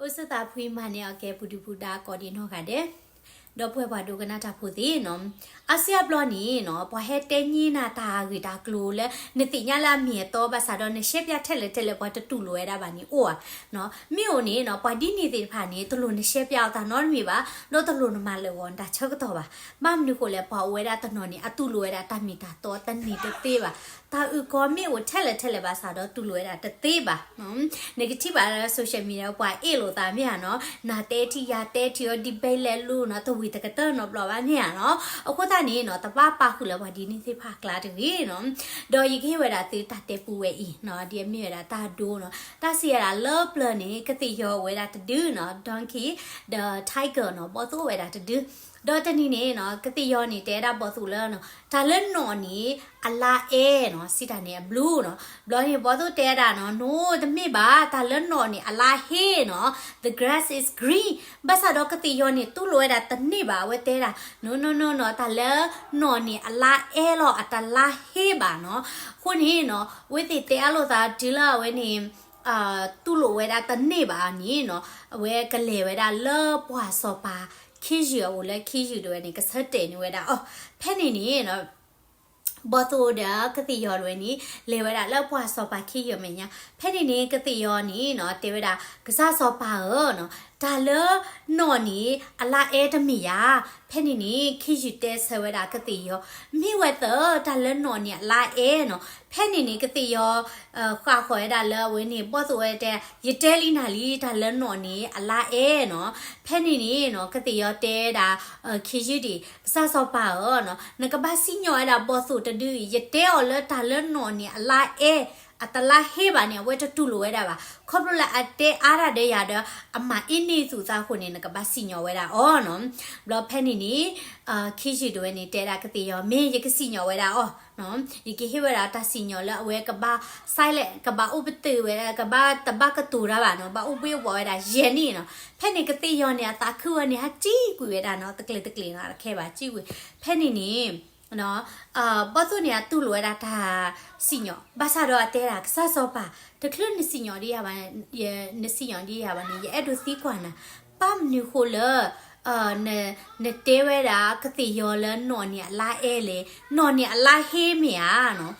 အိၣ်ဆူၣ်သးဖှံမၤန့ၢ်အီၤကဲ ပူၤဒုပူၤဒါကိးဒံးနီၢ်ဂၤဒဲး, ဒီပုၢ်ဝဲၢ်ပှၤဒိကနၣ်တၢ်ဖိသ့ၣ်နီၤ, အါစုအါဘျီန့ၣ်နီၤ ပှၤဟဲတဲန့ၢ်နၤတၢ်ဂ့ၢ်တၢ်ကျိၤလၢ နသ့ၣ်ညါလၢအမ့ၢ်အတီဘၣ်ဆၣ်ဒီး နရှဲပၠးထဲလဲၣ်ထဲလဲၣ် ပှၤတတူၢ်လိာ်ဝဲဒၣ်ဘၣ်န့ၣ်အိၣ်ဧါ. မ့ၢ်အိၣ်န့ၣ်နီၤ ပှၤဒ်န့ၣ်သ့ၣ်တဖၣ်န့ၣ် တလိၣ်နရှဲပၠးအီၤတၢ်နီတမံၤဘၣ်, ဒီးတလိၣ်နမၤလၢာ်ဂီၤနတၢ်ဆၢကတီၢ်ဘၣ်. ဘၣ်မနုၤဃိလဲၣ် ပှၤအိၣ်ဝဲဒၣ်တနီၤန့ၣ် အတူၢ်လိာ်ဝဲဒၣ်တၢ်မ့ၢ်တၢ်တီတန့ၢ်တသ့ဘၣ်. တၢ်အုၣ်ကီၤမ့ၢ်အိၣ်ထဲလဲၣ်ထဲလဲၣ်ဘၣ်ဆၣ်ဒီးတူၢ်လိာ်ဝဲဒၣ်တသ့ဘၣ်. နကထံၣ်ဘၣ်လၢ social media ပှၤအ့ၣ်လိာ်သးမ့ၢ်ဧါနီၤ, နၤတဲထံၣ်ယၤတဲထံၣ်အီၤ debate လဲၤလိၤနီၤ တဝံၤတကတၢၢ်နီတဘျီဘၣ်မ့ၢ်ဧါနီၤ. အဃိသတးန့ၣ်နီၤ တဘၣ်ပာ်ဃုာ်လၢပှၤဒ်န့ၣ်သ့ၣ်တဖၣ်အကျါတဂ့ၤနီၤ. ဒီးယကဟ့ၣ်ဝဲဒၣ်သုတၢ်တဲပူဝဲအံၤနီၤ, ဒ်အမ့ၢ်ဝဲဒၣ်တၢ်ဒိနီၤ, တၢ်စံးဝဲဒၣ်လၢပျၢၤန့ၣ် ကသ့ၣ်ယီၤအိၣ်ဝဲဒၣ်တဒုနီၤ, donkey ဒီး tiger နီၤ, ဘီၣ်သိၣ်အိၣ်ဝဲဒၣ်တဒု. ဒီးတနံၤန့ၣ်နီၤ ကသ့ၣ်ယီၤန့ၣ် တဲဒၣ်ဘီၣ်သိၣ်လၢနီၤ တၢ်လၢနီၣ်န့ၣ် အလါအဲၣ်နီၤ, စံးတၢ်န့ၣ် အ blue နီၤ. ဘျီန့ၣ် ဘီၣ်သိၣ်တဲဒၣ်နီၤ no တမ့ၢ်ဘၣ်, တၢ်လၢနီၣ်န့ၣ် အလါဟ့နီၤ, the grass is green. ဘၣ်ဆၣ်ဒီးကသ့ၣ်ယီၤန့ၣ် တူၢ်လိာ်ဝဲဒၣ်တန့ၢ်ဘၣ်, အဝဲတဲဒၣ် no no no no တၢ်လၢနီၣ်န့ၣ် အလါအဲၣ်လီၤ, အတလါဟ့ဘၣ်နီၤ. အဃိန့ၣ်နီၤ အဝဲသ့ၣ်တဲအါလိာ်သးတုၤလၢအဝဲန့ၣ် တူၢ်လိာ်ဝဲဒၣ်တန့ၢ်ဘၣ်န့ၣ်နီၤ, အဝဲကလဲၤဝဲဒၣ်လၢပှၢ်စီၤပၤ ခ့ယုၢ်အအိၣ်လၢ ခ့ယုၢ်တဝဲန့ၣ် ကဆၢတဲာ်န့ၢ်ဝဲဒၣ်အီၤ. ဖဲန့ၣ်န့ၣ် ဘီၣ်သိၣ်ဒီးကသ့ၣ်ယီၤတဝဲန့ၣ် လဲၤဝဲဒၣ်လၢပှၢ်စီၤပၤခ့ယုၢ်အမဲာ်ညါ. ဖဲန့ၣ်န့ၣ် ကသ့ၣ်ယီၤန့ၣ်နီၤ တဲဝဲဒၣ် ကစၢ်စီၤပၤဧၢနီၤ, တၢ်လၢနီၣ်န့ၣ် အလါအဲၣ်တမ့ၢ်ဧါ. ဖဲန့ၣ်န့ၣ် ခ့ယုၢ်တဲဆၢဝဲဒၣ်ကသ့ၣ်ယီၤ မ့ၢ်ဝဲသၢ တၢ်လၢနီၣ်န့ၣ် အလါအဲၣ်နီၤ. ဖဲန့ၣ်န့ၣ် ကသ့ၣ်ယီၤ ဃၣ်ဃီၤဝဲဒၣ်လၢအဝဲန့ၣ် ဘီၣ်သိၣ်ဝဲတဲ ယတဲလံနၤလံ တၢ်လၢနီၣ်န့ၣ် အလါအဲၣ်နီၤ. ဖဲန့ၣ်န့ၣ်နီၤ ကသ့ၣ်ယီၤတဲဒၣ် ခ့ယုၢ်ဒံး ကစၢ်စီၤပၤဧၢနီၤ, နကဘၣ်စံၣ်ညီၣ်ဝဲဒၣ်ဘီၣ်သိၣ်တဒုအံၤ, ယတဲအီၤလၢတၢ်လၢနီၣ်န့ၣ် အလါအဲၣ် အတလါဟ့ဘၣ်န့ၣ် အဝဲတတူၢ်လိာ်ဝဲဒၣ်ဘၣ်. ခီဖျိလၢအတဲအါတၢ်ဒီးယၤဒီး အမၤအ့န့ၢ်သူၣ်သးအဃိန့ၣ် နကဘၣ်စံၣ်ညီၣ်ဝဲဒၣ်အီၤနီၤ. ဘျီဖဲန့ၣ်န့ၣ် ခ့ယုၢ်တဝဲန့ၣ် တဲဒၣ်ကသ့ၣ်ယီၤ မ့ၢ်ယကစံၣ်ညီၣ်ဝဲဒၣ်အီၤ ယကဟ့ၣ်ဝဲဒၣ်တၢ်စံၣ်ညီၣ်လၢအဝဲကဘၣ် silent ကဘၣ်အိၣ်ပတုာ်ဝဲဒၣ် ကဘၣ်တဘၣ်ကတိၤတၢ်ဘၣ်နီၤ, ဘၣ်အိၣ်ဘှ့ၣ်အိၣ်ဘှီဝဲဒၣ်ယဲၢ်နံၣ်နီၤ. ဖဲန့ၣ်ကသ့ၣ်ယီၤန့ၣ် အသးခုဝဲန့ၣ် ဟးစံၣ်ကွံာ်ဝဲဒၣ်နီၤ, တကျ့ၤတကျ့ၤနီၤ တခဲဘၣ် စံၣ်ကွံာ်. ဖဲန့ၣ်န့ၣ် ဘီၣ်သိၣ်န့ၣ် အတူၢ်လိာ်ဝဲဒၣ်တၢ်စံၣ်ညီၣ် ဘၣ်ဆၣ်ဒီးအတဲဒၣ် ကစၢ်စီၤပၤ တချုးနစံၣ်ညီၣ်ဒ်ယၤဘၣ်, နစံၣ်ညီၣ်ဒ်ယၤဘၣ်န့ၣ် ယအဲၣ်ဒိးသံကွၢ်နၤ, ဘၣ်မနုၤဃိလၢ နတဲဝဲဒၣ်ကသ့ၣ်ယီၤလၢနီၣ်န့ၣ်အလါအဲၣ်လဲၣ်, နီၣ်န့ၣ်အလါဟ့မ့ၢ်ဧါနီၤ.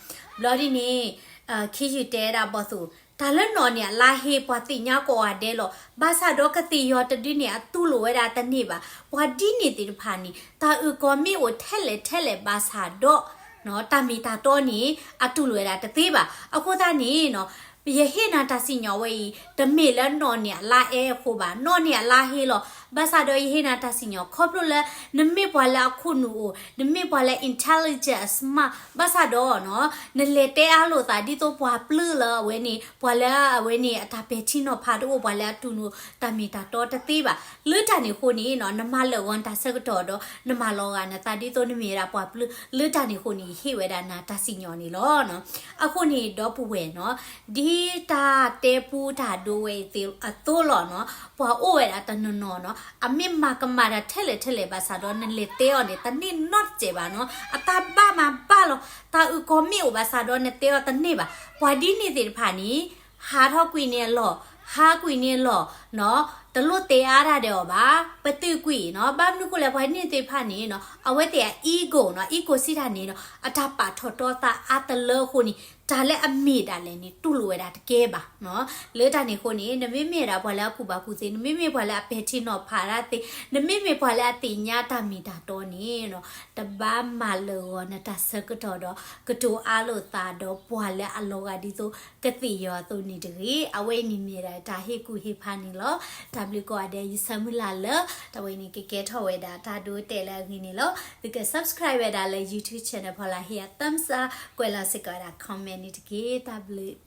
ဘျီဒ်န့ၣ် ခ့ယုၢ်တဲဒၣ်ဘီၣ်သိၣ် တၢ်လၢနီၣ်န့ၣ်အလါဟ့ ပှၤသ့ၣ်ညါကိးဂၤဒဲးလီၤ. ဘၣ်ဆၣ်ဒီးကသ့ၣ်ယီၤတဒုန့ၣ် အတူၢ်လိာ်ဝဲဒၣ်တန့ၢ်ဘၣ်. ပှၤဒ်န့ၣ်သ့ၣ်တဖၣ်န့ၣ် တၢ်အုၣ်ကီၤမ့ၢ်အိၣ်ထဲလဲၣ်ထဲလဲၣ်ဘၣ်ဆၣ်ဒီး တၢ်မ့ၢ်တၢ်တီန့ၣ် အတူၢ်လိာ်ဝဲဒၣ်တသ့ဘၣ်. အဃိသတးန့ၣ်နီၤ ယဟ့ၣ်နၤတၢ်စံၣ်ညီၣ်ဝဲအံၤ တမ့ၢ်လၢနီၣ်န့ၣ်အလါအဲၣ်အဃိဘၣ်, နီၣ်န့ၣ်အလါဟ့လီၤ. ဘၣ်ဆၣ်ဒီးယဟ့ၣ်နၤတၢ်စံၣ်ညီၣ် ခီဖျိလၢ နမ့ၢ်ပှၤလၢအခိၣ်နူာ်အိၣ်, နမ့ၢ်ပှၤလၢ intelligent အ smart ဘၣ်ဆၣ်ဒီးနီၤ နလဲၤတဲအါလိာ်သး ဒ်သိးပှၤပျုၢ်လၢအဝဲန့ၣ် ပှၤလၢအဝဲန့ၣ် အတၢ်ပဲာ်ထံနီၤဖးတအိၣ်, ပှၤလၢအတူၢ်လိာ်တၢ်မ့ၢ်တၢ်တီတသ့ဘၣ်. လၢတၢ်န့ၣ်အဃိန့ၣ်နီၤ နမၤလၢာ်ဂီၤနတၢ်ဆၢကတီၢ်ဒီး နမၤလီၤဂာ်နသးဒ်သိးနမ့ၢ်ဝဲဒၣ်ပှၤပျုၢ်. လၢတၢ်န့ၣ်အဃိန့ၣ် ယဟ့ၣ်ဝဲဒၣ်နၤတၢ်စံၣ်ညီၣ်န့ၣ်လီၤ. အဃိန့ၣ် ဒီပုၢ်ဝဲၢ်နီၤ ဒ်တၢ်တဲပူတၢ်ဒိဝဲအံၤအသိးလီၤနီၤ, ပှၤအိၣ်ဝဲဒၣ်တနီၤနီၤနီၤ အမ့ၢ်မၤကမၣ်တၢ်ထဲလဲၣ်ထဲလဲၣ်ဘၣ်ဆၣ်ဒီး နလဲၤတဲအီၤန့ၣ် တန့ၢ်နီတစဲးဘၣ်နီၤ. အတၢ်ဘၣ်မၤဘၣ်လီၤ. တၢ်အုၣ်ကီၤမ့ၢ်အိၣ်ဘၣ်ဆၣ်ဒီးနတဲအီၤတန့ၢ်ဘၣ်. ပှၤဒ်န့ၣ်သ့ၣ်တဖၣ်န့ၣ် ဟးထီၣ်ကွံာ်န့ၣ်အလီၢ်, ဟးကွံာ်န့ၣ်အလီၢ်နီၤ, တလိၣ်တဲအါတၢ်ဒီးအီၤဘၣ်, ပတုာ်ကွံာ်နီၤ. ဘၣ်မနုၤဃိလဲၣ် ပှၤဒ်န့ၣ်သ့ၣ်တဖၣ်န့ၣ်နီၤ အဝဲသ့ၣ်အ ego နီၤ, ego စံးတၢ်န့ၣ်နီၤ အတၢ်ပာ်ထီၣ်တီသးအါတလၢအဃိန့ၣ် တၢ်လၢအမ့ၢ်ဒၣ်လဲာ်န့ၣ် တူၢ်လိာ်ဝဲဒၣ်တကဲဘၣ်နီၤ. လၢတၢ်န့ၣ်အဃိန့ၣ် နမ့မ့ၢ်ဒၣ်ပှၤလၢအကူၣ်ဘၣ်ကူၣ်သ့, နမ့မ့ၢ်ပှၤလၢအပဲာ်ထံနီၤဖးတၢ်သ့, နမ့မ့ၢ်ပှၤလၢအသ့ၣ်ညါတၢ်မ့ၢ်တၢ်တီန့ၣ်နီၤ တဘၣ်မၤလၢာ်ဂီၤနတၢ်ဆၢကတီၢ်ဒီး ကတိၤအါလိာ်သးဒီးပှၤလၢအလီၤဂာ်ဒ်သိး ကသ့ၣ်ယီၤအသိးန့ၣ်တဂ့ၤ. အဝဲအံၤန့ၣ်မ့ၢ်ဒၣ်တၢ်ဟ့ၣ်ကူၣ်ဟ့ၣ်ဖးန့ၣ်လီၤ. တၢ်ဘျုးကိးဂၤဒဲး ယဆၢမုၢ်လၢ်လၢ တၢ်ဝဲန့ၣ် ကကဲထီၣ်ဝဲဒၣ်တၢ်ဒိတဲာ်လၢအဂ့ၤန့ၣ်လီၤ. သုက subscribe ဝဲဒၣ်လၢ YouTube channel ဖီလာ် ဟ့ၣ်ယၤ thumbs up ကွဲးလီၤစ့ၢ်ကီးဝဲဒၣ် comment န့ၣ်တက့ၢ်. တၢ်ဘျုး